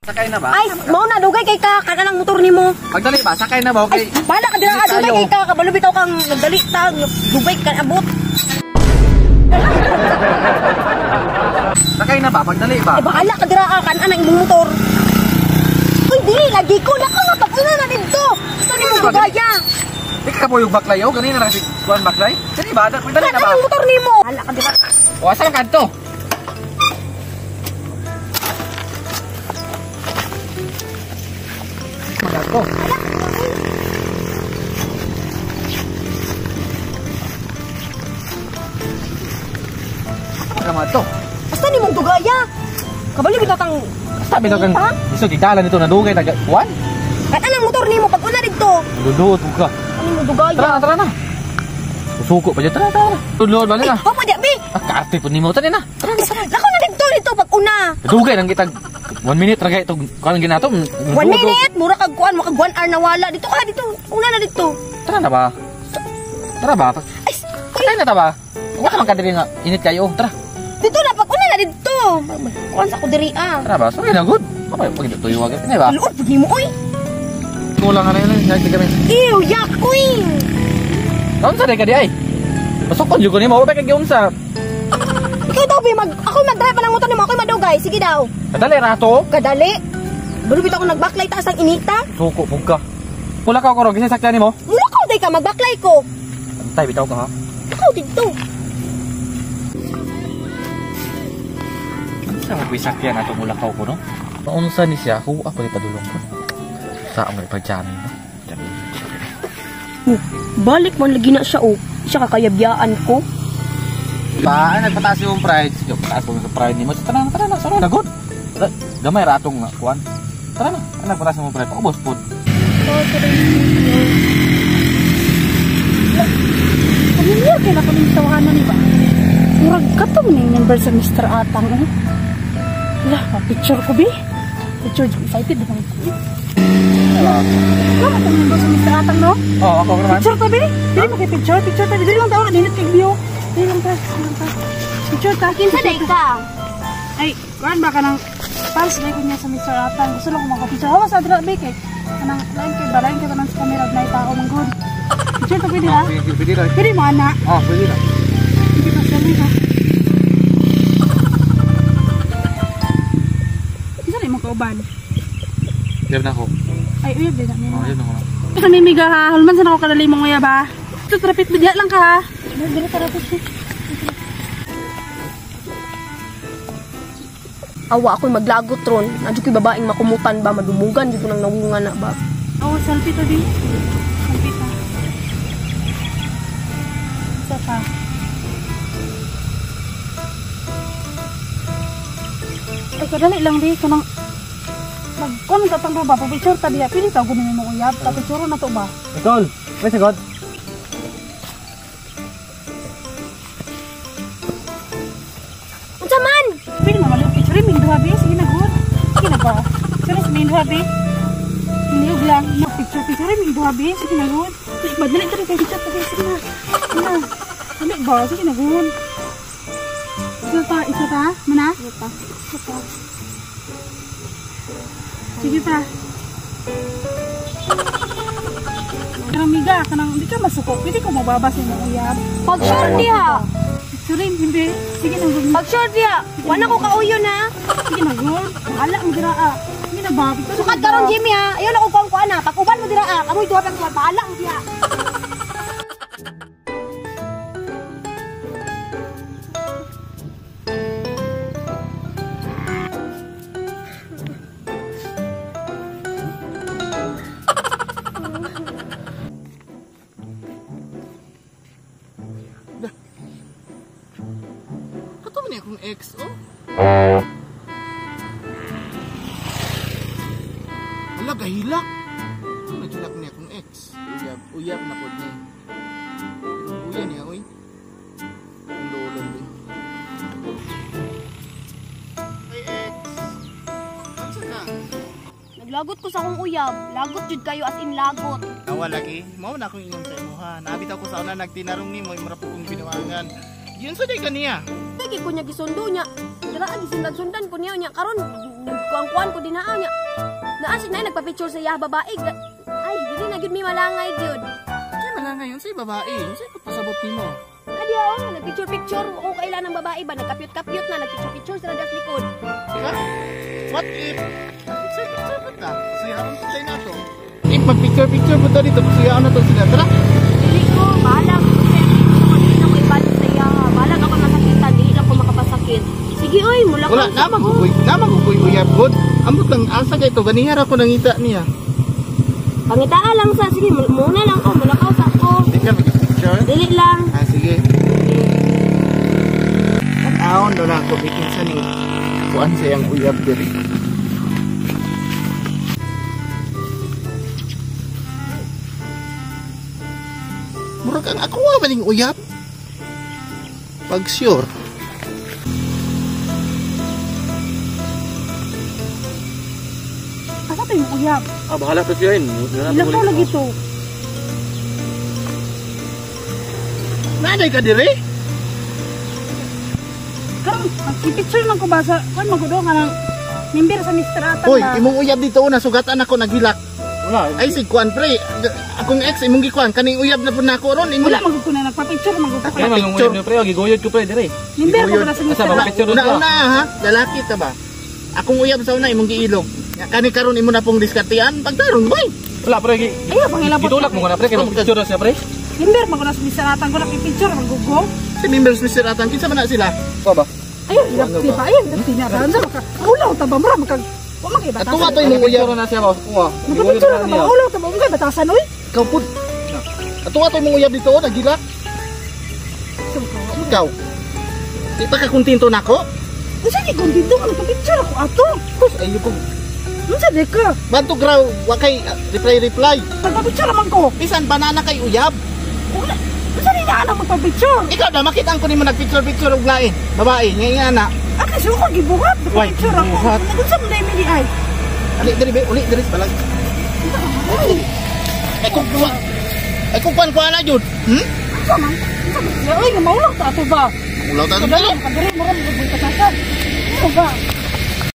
Sakay na ba? Ay, mao na dugay kay ka kana lang motor nimo. Pagdali ba? Sakay na ba? Okay. Ay, bahala ka dira, dugay kay ka kabalo bitaw kang nagdali ta, dugay ka abot. Sakay na ba? Pagdali ba? Ay, bahala ka dira kana ang imong motor. Uy, dili lagi ko nako nga pag-una na didto. Sa nimo dugaya. Di ka po yung baklay oh, ganina ra si kuan baklay. Dili ba? Pagdali na ba? Kana ang motor nimo. Bahala ka dira. O asa man kadto? Ko. Ano to? Basta nimong dugaya. Kabalo bitaw kang basta bitaw kang isog igdala nito na dugay taga kuan. Kan anang motor nimo pag una didto. Duduot ka. Ano mo dugaya? Tara na, tara na. Suko pa jud, tara, tara. Tudlod bali na. Ay, pa di bi. Ah, kaarte pud nimo tani na. Tara na, tara. Lakaw na didto dito pag una. Dugay nang kitag 1 minute ra gay itong kuan ginato. 1 minute mura kag kuan, makag 1 hour nawala dito ka dito. Una na dito. Tara na ba? Tara ba? Ay, tara na ta ba? Wa man ka diri nga init kayo. Tara. Dito na pag una na didto. Kuan sa ko diri ah. Tara ba? Sorry na good. Pamay pag tuyo agad ni ba? Luod pud nimo oy. Kulang na yun, nagti kami. Ew, yak queen. Kaunsa day ka di ay? Pasukon jud ko nimo, wa kay giunsa. Ikaw daw bi mag ako mag-drive pa ng motor nimo, ako madugay. Sige daw. Kadali ra to. Kadali. Balo bitaw ko nagbaklay taas ang inita. Suko pug ka. Pula ka karon kinsa sakyan nimo? Mula ka day ka magbaklay ko. Antay bitaw ka ha. Ikaw didto. Unsa mo sakyan ato mulakaw ko no? Unsa ni siya? Ako ako ipadulong ko. Sa ang ipagjamin no. Oh, balik man lagi na siya oh. Siya kakayabyaan ko. Ba, ay, nagpataas yung pride. Sige, pataas ko sa pride nimo. Tara na, tara na. Sorry na, good. Gamay ra atong kuan. Tara na. Ay, nagpataas yung pride. Paubos pod. Pamilyar kay na ko ning tawanan ni ba? Murag katong ning number sa Mr. Atang oh. Lah, picture ko bi. Picture excited ba ko? Wala ka number sa Mr. Atang no? Oo, ako naman. Picture to bi. Dili mo kay picture, picture ta. Dili lang tawo dinit kay view. Dili lang ta. Picture ta. Kinsa day ka? Ay, kuan ba ka nang fans ko niya sa Mr. Atang. Gusto lang ko maka-picture. Hawa sa dra bi kay kanang lain kay balain kay tanan sa camera na tao man gud. Picture to pwede ha? Pwede ra. Pwede mo ana. Oh, pwede ra. Hindi pa sa ka. Kinsa ni mo kauban? Uyab na ko. Ay, uyab din na. Oh, uyab na ko. Sa mimiga ha, hulman sa nako kadali mong uyab ha. Ito, trapit mo diha lang ka ha. Dili trapit mo. Awa ako'y maglagot ron. Nadyo ko'y babaeng makumutan ba, madumugan, di ko nang nawungan na ba. Oo, selfie to di. Selfie ta. Isa pa. Ay, kadali lang di. Kanang magkuhan ka tang ba, papicture ta diya. Pili ta gunin mo uyab. Papicture na to ba? Nicole, may sagot? Unsa man? Pili mo maliw picture min duha bi. Sige na good. Sige na ba? Serious min duha bi. Niyog lang. No picture picture min duha bi. Sige na good. Madali ta kay picture ta sige na. Sige na. Dali ba? Sige na good. Isa ta, isa ta. Mana? Isa ta. Isa ta. Sige ta. Kanang miga, kanang hindi ka masuko. Pwede ko mababa sa imong uyab. Pag short diha. Sorry, hindi. Sige na good. Pag short diha. Wala ko kauyon ha. Sige na good. Ala mo dira ah. Sige na ba? Sukat karon Jimmy ha. Ayaw na ko kuan kuan ha. Pag uban mo dira ah. Kamoy duha pang kuan. Bahala mo diha. Akong ex, oh. Wala, gahilak. Ano naghilak niya akong ex? Uyab, uyab na po niya. Uya niya, oy. Ang lolong niya. Hey, ex. Kansa ka? Naglagot ko sa akong uyab. Lagot jud kayo as in lagot. Awa lagi. Mao na akong ingon sa imo ha. Nabitaw ko sa una nagtinarong nimo, mura po kong binuangan. Yun sa day ka niya. Kay ko niya gisundo niya. Dira gisundan-sundan ko niya niya karon Nagkuang-kuan ko dinaa niya. Naa siya na nagpa-picture sa iya babae. Ay, dili na gyud mi malangay gyud. Say malangay yun, say babae. Say pasabot nimo. Adi oh, nagpicture-picture ko kailan ng babae ba nagkapyot-kapyot na nagpicture-picture sila sa likod. Diba? What if picture-picture pa ta? Pasuyaan tayo na to. If mag-picture-picture pa ta dito, pasuyaan na to sila. Tara. Dili ko, bahala ko dili na ko ibalik sa iya. Bahala ako masakitan, dili lang ko makapasakit. Sige oy, mula Wala, namagugoy uyab god. Ambot lang asa kay to ganihara ko nangita niya. Pangitaa lang sa sige muna lang ko, mula ka sa ko. Di ka mag-picture? Dili lang. Ah, sige. Tan-awon daw na ako bikin sa ning kuan sa iyang uyab diri. Murag ang ako ba ning uyab? Pag sure. Asa to yung uyab? Ah, bahala to siya yun. Ilang to lagi to? Nanay ka dire? Karon, magpipicture man ko ba sa kuan magudo nga nang member sa Mr. Atan Hoy, ba? imong uyab dito una sugatan ako naghilak. Wala. Ay sig kuan pre, akong ex imong gikuan kaning uyab na pud nako ron imong Wala magud ko na nagpa-picture magud ko. Kaya man yung pre, giguyod ko pre dire. Member ko na sa Mr. Asa ba, Atan. picture Una doon una ha, lalaki ta ba? Akong uyab sa una imong giilog. Kani karon imo na pong diskartean pagtarong boy. Wala pre, Ayaw pangilabot. gitulak mo ko na pre, kaya picture na siya pre. Member man ko na sa Mr. Atan ko nagpipicture magugo. Si members Mr. Atan kinsa man na sila? Ko ba? Ayaw ilapti pa, ayaw ilapti na ran sa maka. Ulaw ta ba mura maka. Wa man kay batasan. Atuwa to imong uyab. Picture na siya ba? Kuha. Nagpa-picture na ba? Ulaw ta ba mura batasan oy. Ikaw pud. Atuwa to imong uyab dito oh, nagilak. Ikaw. Di pa ka kontento nako? Unsa ni kontento nga nagpa-picture ako ato? Kus ayo ko. Unsa di ka? Bantog raw wa kay reply reply. Nagpa-picture man ko. Bisan banana kay uyab. Wala. Unsa ni na anang magpa-picture? Ikaw na makita ko nimo nagpicture picture og lain. Babae nga na. Ah, kasi ako gibuhat. Why, Nagpa-picture ako. gibuhat? Unsa man dai mi di ay? Ali diri be, uli diri balag. Ay kung kuwa. Ay kung kuan kuan na jud. Hmm? Unsa man? Unsa man? Oy, nga maulaw ta ato ba? Ulaw ta Kadali, kadali, mura mo batasan. Ano ba?